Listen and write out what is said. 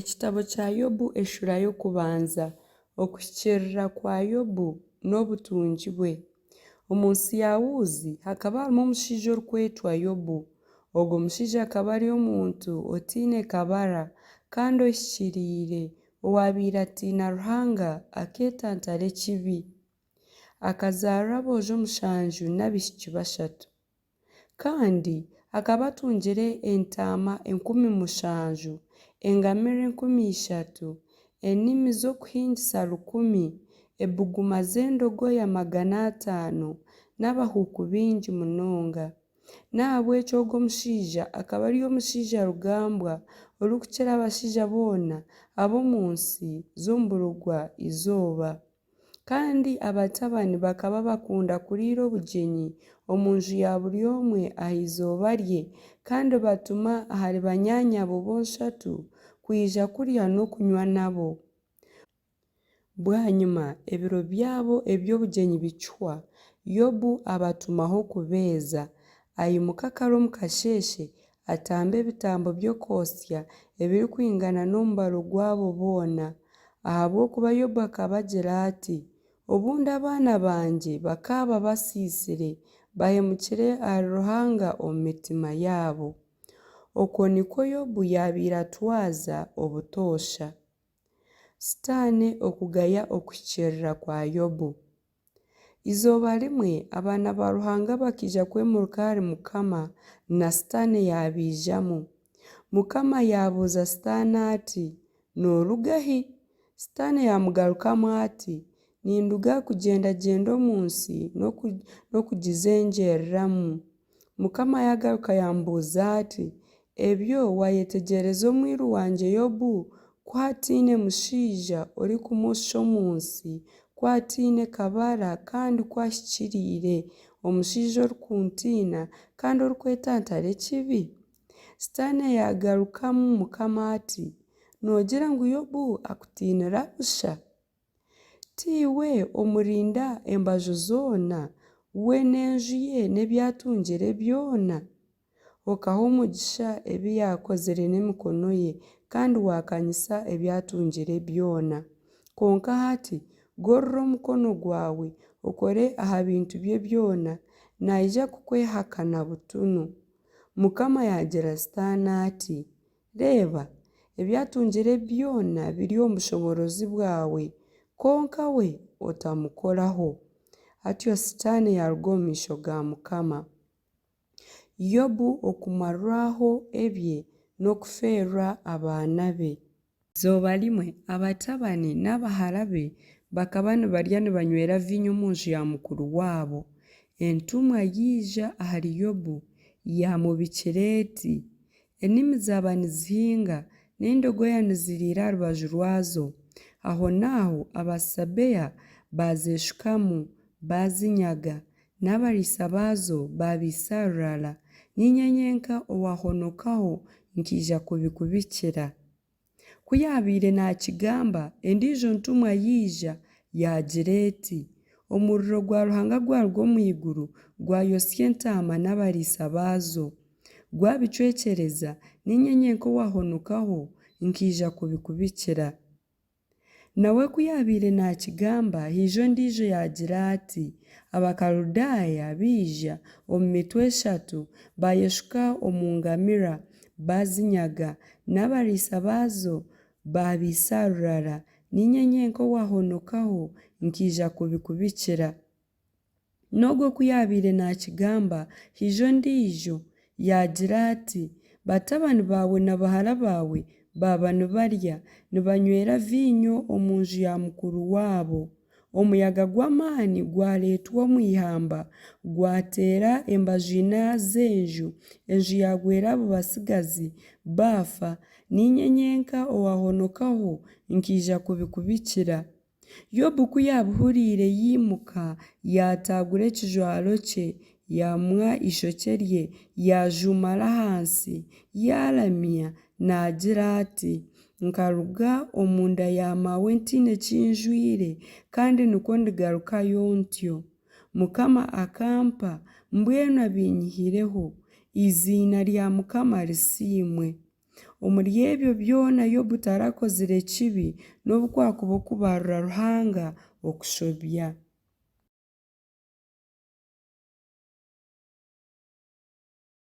Ekitabo kya Yobu Eshuura y'okubanza. Okuhikiirira kwa Yobu n'obutungi bwe. Omu nsi ya Uuzi hakaba harimu omushaija orikwetwa Yobu. Ogwo mushaija akaba ari omuntu otaine kabara kandi ohikiriire, owaabaire atiina Ruhanga akeetantara ekibi. Akazaara aboojo mushanju n'abaishiki bashatu. Kandi akaba atungire entaama 7,000, engamira 3,000, enimi z'okuhingisa 1,000, ebuguma z'endogoya 500, n'abahuuku baingi munonga. N'ahabw'ekyo ogwo mushaija akaba ari omushaija rugambwa orikukira abashaija boona ab'omu nsi z'omu burugwa-izooba. Kandi abatabani bakaba bakunda kuriira obugyenyi omu nju ya buri omwe aha izooba rye kandi batuma ahari banyaanyabo bonshatu kwija kurya n'okunywa nabo. Bwanyima ebiro byabo eby'obugyenyi bikihwa, Yobu abatumaho kubeeza. Aimuka kare omu kasheeshe, atamba ebitambo by'okwotsya ebirikwingana n'omubaro gwabo boona. Ahabw'okuba Yobu akaba agira ati, Obundi abaana bangye bakaaba basiisire, bahemukire ahari Ruhanga omu mitima yaabo. Okwo nikwo Yobu yaabaire atwaza obutoosha. Sitaane okugaya okuhikiirira kwa Yobu. Eizooba rimwe, abaana ba Ruhanga bakaija kwemurika ahari Mukama, na Sitaane yaabaijamu. Mukama yaabuuza Sitaane ati, Nooruga hi? Sitaane yaamugarukamu ati, Ninduga kugyendagyenda omu nsi n'okugizengyereramu. Mukama yaagaruka yaamubuuza ati, Ebyo waayetegyereza omwiru wangye Yobu, ku ataine mushaija orikumushusha omu nsi, ku ataine kabara kandi ku ahikiriire, omushaija orikuntiina kandi orikwetantara ekibi? Sitaane yaagarukamu Mukama ati, Noogira ngu Yobu akutiinira busha? Tiiwe omurinda embaju zoona, we n'enju ye n'ebi atungire byona? Okaha omugisha ebi yaakozire n'emikono ye, kandi waakanyisa ebi atungire byona. Kwonka hati gorora omukono gwawe okore aha bintu bye byona, naija kukwehakana butunu. Mukama yaagira Sitaane ati, Reeba, ebi atungire byona biri omu bushoboorozi bwawe, kwonka we otamukoraho. Atyo Sitaane yaaruga omu maisho ga Mukama. Yobu okumarwaho ebye n'okufeerwa abaana be. Eizooba rimwe, abatabani n'abahara be bakaba nibarya nibanywera viinyo omu nju ya mukuru waabo. Entumwa yaija ahari Yobu yaamubikira eti, Enimi zaaba nizihinga, n'endogoya niziriira aha rubaju rwazo. Ahonaaho Abasabea baazeeshukamu, baazinyaga, n'abariisa baazo baabaitsa rurara. Niinye nyenka owaahonokaho nkaija kubikubikira. Ku yaabaire naakigamba, endiijo ntumwa yaija, yaagira eti, Omuriro gwa Ruhanga gwaruga omu iguru, gwayotsya entaama n'abariisa baazo, gwabicwekyereza, niinye nyenka owaahonokaho, nkaija kubikubikira. Nawe ku yaabaire naakigamba, haija ondiijo yaagira ati, Abakaludaaya baija omu mitwe eshatu, baayeshuka omu ngamira, baazinyaga, n'abariisa baazo baabaitsa rurara, niinye nyenka owaahonokaho, nkaija kubikubikira. N'ogwo ku yaabaire naakigamba, haija ondiijo, yaagira ati, Batabani baawe na bahara baawe baaba nibarya, nibanywera viinyo omu nju ya mukuru waabo, omuyaga gw'amaani gwareetwa omu ihamba, gwateera embaju ina z'enju, enju yaagwera abo batsigazi, baafa, niinye nyenka owaahonokaho, nkaija kubikubikira. Yobu ku yaabihuriire yaimuka, yaataagura ekijwaro kye, yaamwa eishokye rye, yaajuumara ahansi, yaaramya naagira ati, Nkaruga omu nda ya maawe ntaine ki njwaire, kandi nikwo ndigarukayo ntyo. Mukama akampa, mbwenu abinyihireho. Eiziina rya Mukama risiimwe. Omuri ebyo byona Yobu tarakozire kibi, nobu kwakuba okubarira Ruhanga okushobya.